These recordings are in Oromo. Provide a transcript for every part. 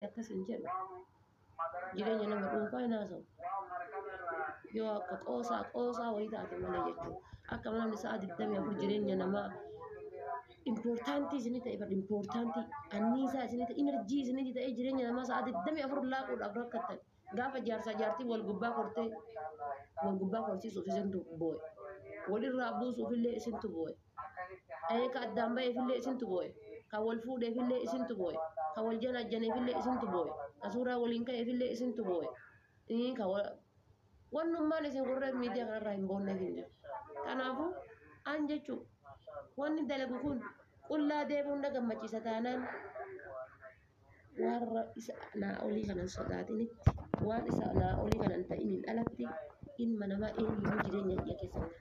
Akkas hin jedhu. Jireenya nama dhuunfaa hin haasa'u. Yoo akka qoosaa qoosaa wayii taate malee jechuudha. Akka namni sa'a 24 jireenya namaa important isinii ta'e bar important anniisaa isinii ta'e, energy isinii ta'e, jireenya namaa sa'a 24 laaquudhaaf rakkattan. Gaafa jaarsaa jaartii wal gubbaa kortee wal gubbaa korsiisuuf isintu boo'e. Walirraa buusuufillee isintu boo'e. Ka addaan ba'eefillee isintu boo'e. Ka wal fuudheefillee isintu boo'e. Ka wal jalajjaneefillee isintu boo'e. Ka suuraa waliin ka'eefillee isintu boo'e. Ka wannummaan isin warra miidiyaa kanarraa hin boonneef hin jiru. Kanaafuu an jechuun wanni dalagu kun qullaa deemuun na gammachiisa taanaan, warra isa naa olii kanan sodaatinitti, waan isa naa olii kanan ta'iniin alatti ilma namaa eenyuyyuu jireenya kiyya keessa hin galu.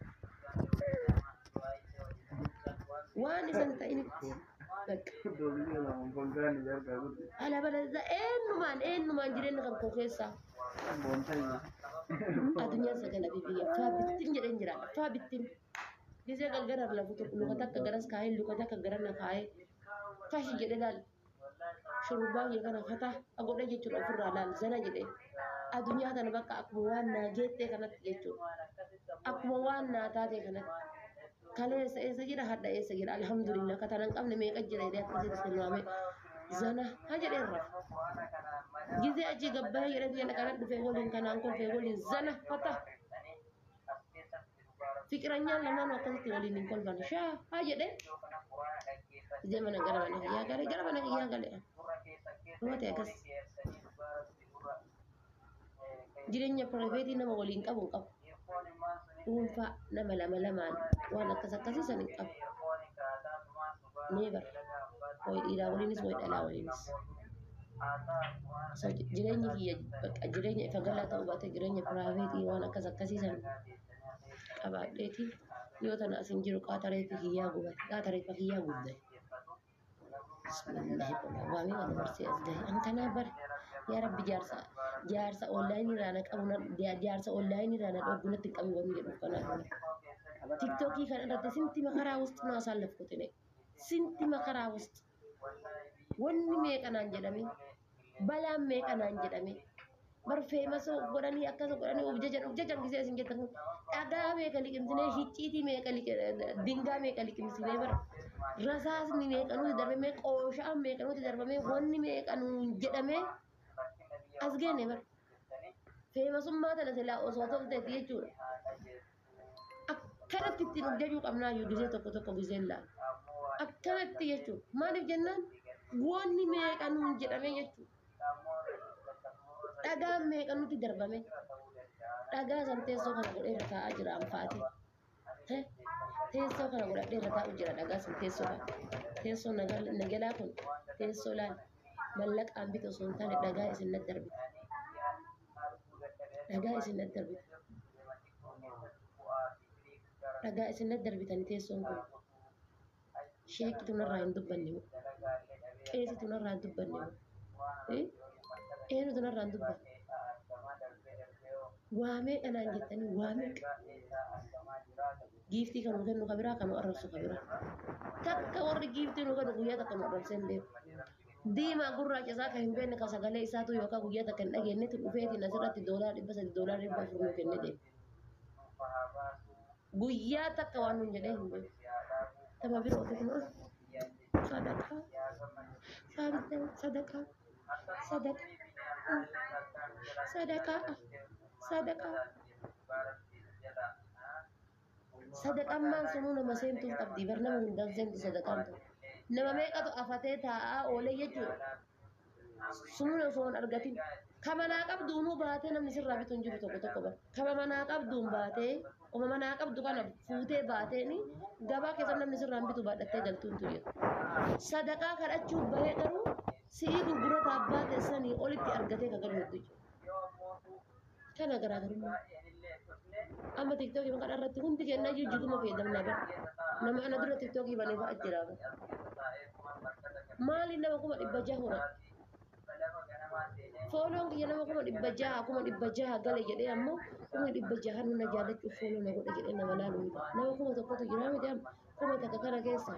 Waan isan ta'initti bakka. Ala bala eenyumaan eenyumaan jireenya kan koo keessaa addunyaan sagala biyya faa bittin jedheen jiraadha, faa bittin. Gisee galgala lafu tokko luka takka garas kaayee, luka takka garana kaayee, fashi jedhe laal, shurrubbaa kiyya kana fataa godhee jechuudha, ofirraa laal zana jedhee. Addunyaa kana bakka akkuma waan naa geettee kanatti jechuudha. Akkuma waan naa taatee kanatti. Kaleessa eessa jira, hadha eessa jira, alhamdulillah, ka tanan qabne meeqa jira jedhee akkasitti tilmaame zana ha jedhee rafa. Gisee achii gabbayee jedhee biyya kana dhufee waliin kanaan kolfee waliin zana fata. Fiqiranyaan lamaan akkasitti waliin hin kolfan shaa haa jedhee. Gisee mana gara mana kiyyaa galee, gara mana kiyyaa galee. Nama ta'e akkas. Jireenya private nama waliin qabu hin qabu. Dhuunfaa nama lama lamaan waan akkas akkasii san hin qabu. Never. Wayi dhiiraa waliinis, wayi dhalaa waliinis. So jireenyi kiyya bakka jireenya ifa galaa ta'uu baate, jireenya private waan akkas akkasii san qabaadheeti yoo tana asin jiru qaata reeffi kiyyaa gubate, qaata reeffa kiyyaa gubde. Bismillahi waamee wal dabarsee as gahe. An kanaa bare, yaa Rabbi, jaarsa jaarsa online irraa na qabu, jaarsa online irraa na dhoggu natti hin qabin wanni jedhuuf kanaaf. TikTokii kana irratti ስንት መከራ ውስጥ ነው ያሳለፍኩት እኔ፣ ስንት መከራ ውስጥ፣ wanni meeqa naan jedhame, balaan meeqa naan jedhame bar. Famous godhanii akkas godhanii of jajan, of jajan gisee isin jettan kun, dhagaa meeqa liqimsinee, hicciitii meeqa, dingaa meeqa liqimsinee bar, rasaasni meeqa nuti darbamee, qooshaan meeqa nuti darbamee, wanni meeqa nuun jedhamee as geenne bar. Famousummaa tana silaa osoo tolteetti jechuudha. Akkanatti ittiin of jajuu qabnaayyuu gisee tokko tokko giseen laala. Akkanatti jechuudha. Maaliif jennaan, wanni meeqa nuun jedhamee jechuudha. Dhagaan meeqa nuti darbame. Dhagaa san teessoo kana godhee irra taa'aa jira anfaati. Teessoo kana godhadhee irra taa'u jira dhagaa san, teessoo kana. Teessoo nagalaa kun teessoo laal mallaqaan bitu osoo hin taane dhagaa isin natti darbite. Dhagaa isin natti darbite. Dhagaa isin natti darbitanii teessoon kun. Sheekitu narraa hin dubbanne moo? Qeesitu narraa hin dubbanne moo? Eenyutu narraa hin dubbanne? Waa meeqa naan jettanii, waa meeqa? Gift kan nu kennu ka biraa, kan nu arrabsu ka biraa. Takka warri gift nu kennu guyyaa takka nu arrabsee hin beeku. Diimaa gurraacha isaa kan hin beekne, kan sagalee isaatu yookaan guyyaa takka hin dhageenyetti dhufeetiin asirratti $300, $400 nu kennee deema. Guyyaa takka waan nun jedhee hin beeku. Tama birooti kun sadaqaa sadaqaa sadaqaa sadaqaa sadaqaa. Sadaqaan maan sunuu nama seentuuf qabdi bar, nama hundaan seentu sadaqaan tun. Nama meeqatu afatee taa'aa oolee jechuudha. Sunuun osoo hin argatin. Kama manaa qabduunuu baatee namni sirraa bitu hin jiru tokko tokko bar. Kama manaa qabduun baatee, oma manaa qabdu kana fuutee baateeni gabaa keessa namni sirraa hin bitu, baadhattee galtuun tu jira. Sadaqaa kadhachuuf bahee garuu si'ii gurgurata abbaa teessanii olitti argatee kan galu hedduu jira. Kana garaagarummaa. Amma TikTokii kana irratti hundi keenya iyyuu jiguma fayyadamna bar. Nama ana dura TikTokii banee fa'a jira bar. Maali nama 600,000 horadhe? Follown kiyya nama 600,000, 600,000 gale jedhee ammoo 600,000 nuna jaallachuuf follow na godhe jedhee nama laalu miti. Nama 1000tu jira miti amma 1000 kana keessa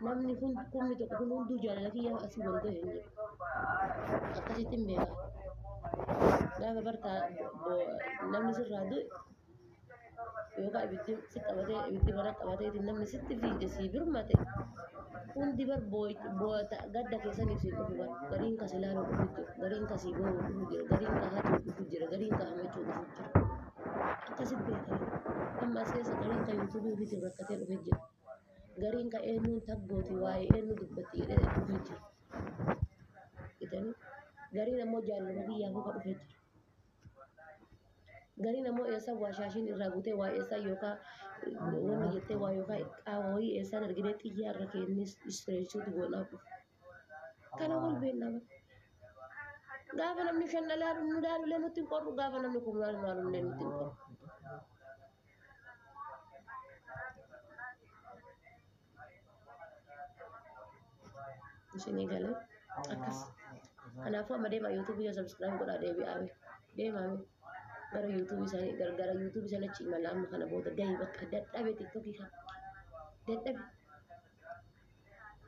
namni kumni tokko kun hunduu jaalala kiyya asii wal gahe hin jiru. Akkasitti hin beekaa. Gaafa bartaa namni sirraa du'e yookaan ibiddi si qabatee ibiddi mana qabateetiin namni sitti fiige sii birmate hundi bar gadda keessaniif siin dhufu bar gariin ka si laaluu dhufu jira, gariin ka sii boo'uu dhufu jira, gariin ka hatuu dhufu jira, gariin ka hamachuu dhufu jira. Akkasitti beekaa. Amma as keessa gariin ka yuutuubii ofiitiin rakkatee dhufe jira. Gariin ka eenyuun taggooti waa'ee eenyu dubbatti jedhee dhufe jira. Jedhanii gariin ammoo jaalala kiyyaafuu ka dhufe jira. Gariin ammoo eessan waa shaashiin irraa guutee waa eessan yookaan wanna jettee waa yookaan qaama wayii eessaan arginee xiyyaa irra keennee istireessuuti goonaaf dhufe. Kana wal beeknaa bara. Gaafa namni shan dhalaa nu laalullee nutti hin qorru, gaafa namni kumnaa nu laalullee nutti hin qorru. Isinii galee akkas. Kanaafuu amma deemaa yuutuubii yoo subscribe godhaa deebi'aa mee. Deemaa mee. Gara yuutuubii isaanii gara yuutuubii sana achi imala amma kana booda gahee bakka dadhabe tiktokii kana. Dadhabe.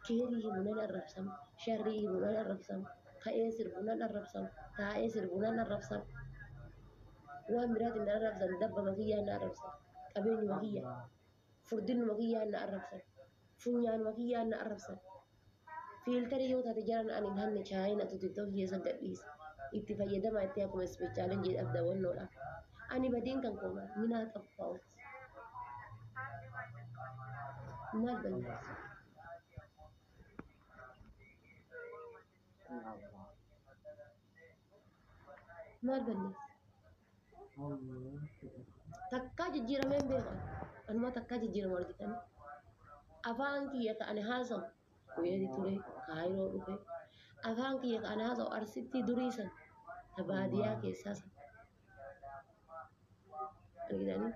Keerii himu nan arrabsama. Sharrii himu nan arrabsama. Ka'ee sirbu nan arrabsama. Taa'ee sirbu nan arrabsama. Waan biraatiin na arrabsan, dabbama kiyyaan na arrabsan. Qabeenyuma kiyya. Furdinnuma kiyyaan na arrabsan. Funyaanuma kiyyaan na arrabsan. Fiiltarii yoo taate jaran ani hin hanne chaayinatu tiktokii keessa gadhiisa. Itti fayyadamaa itti akkuma ispeechaaleen jedhaaf daawwannoodhaaf. Ani badiin kan koo maal? Minaa xaffaa'uut. Maal balleessa? Maal balleessa? Takkaa jijjiiramee hin beeku. Anuma takkaa jijjiirama argitanii. Afaan kiyya ka ani haasawu Kuweeti ture, Kaayiroo dhufe. Afaan kiyya ka ani haasawu Arsittii durii san, ta baadiyaa keessaa san. Argitanii?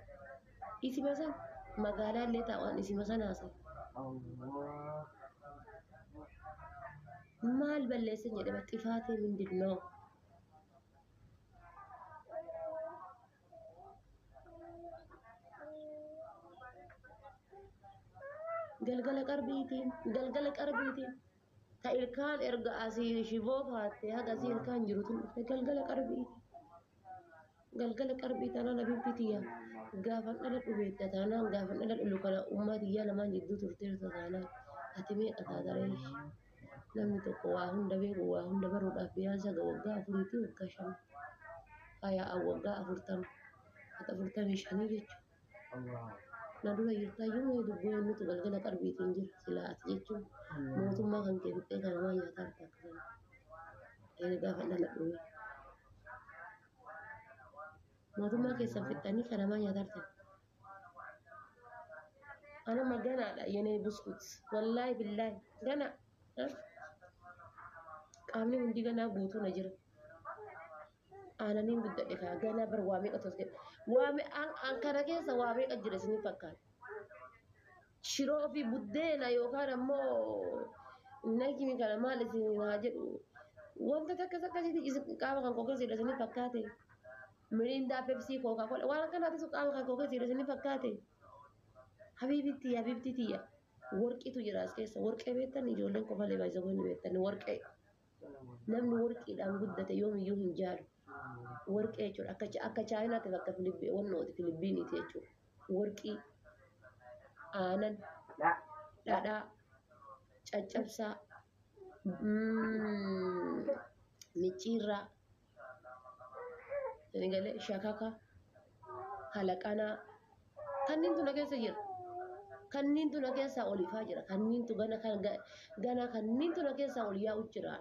Isima san magaalaa illee taa'u an isima san haasawu. Maal balleessan jedhama xifaatee mindin noo. Galgala qarbiitiin, galgala qarbiitiin ta ilkaan erga asii shiboo kaattee haga asii ilkaan jiru tun dhufte galgala qarbiitiin. Galgala qarbii taanaan abiibbii tiyya gaafan dhaladhu beekta taanaan gaafan dhaladhu lukana ummaa tiyyaa lamaan jidduu turteerta taanaan ati meeqa taataree? Namni tokko waa hunda beeku waa hunda baruudhaaf biyaansa haga waggaa afuriitii waggaa shanii. Haya an waggaa 40 ati 45 jechuudha. Na dura jirtaayyuu mee dubboo eenyutu galgala qarbiitiin jira silaa ati jechuun mootummaa kan kee fixxee kan namaa nyaataa jirta akka sana. Eega gaafa dhaladhu mee. Mootummaa keessan fixxanii kan namaa nyaataa jirtan. Anama ganaadha yenee buskut. Wallaahi billaahi gana. Qaamni hundi ganaa guutuu na jira. Aananiin guddadhe kaa ganaa bar waa meeqa tos jedhe. Waa an kana keessa waa meeqa jira isinii fakkaata. Shiroo fi buddeena yookaan ammoo nakimi kana maal isin haa jedhu. Wanta takkas akkasitti isin qaama kan koo keessa jira isinii fakkaate. Mirindaa, Pepsii, Kookaa Kola waan akkanaatu qaama kan koo keessa jira isinii fakkaate. Habiibiti habiibti tiyya warqiitu jira as keessa. Warqee beektan ijoolleen qofalee baay'isa ni beektan warqee. Namni warqiidhaan guddate yoomiyyuu hin jaalu. Warqee jechuudha akka akka chaayinaatti akka Filippii wannooti Filippiiniiti jechuudha. Warqii, aanan, dhadhaa, caccabsaa, micciirraa, galee shakaka, halaqanaa kanniintu na keessa jira. Kanniintu na keessaa ol ifaa jira. Kanniintu gana gana kanniintu na keessaa ol yaa'u jira.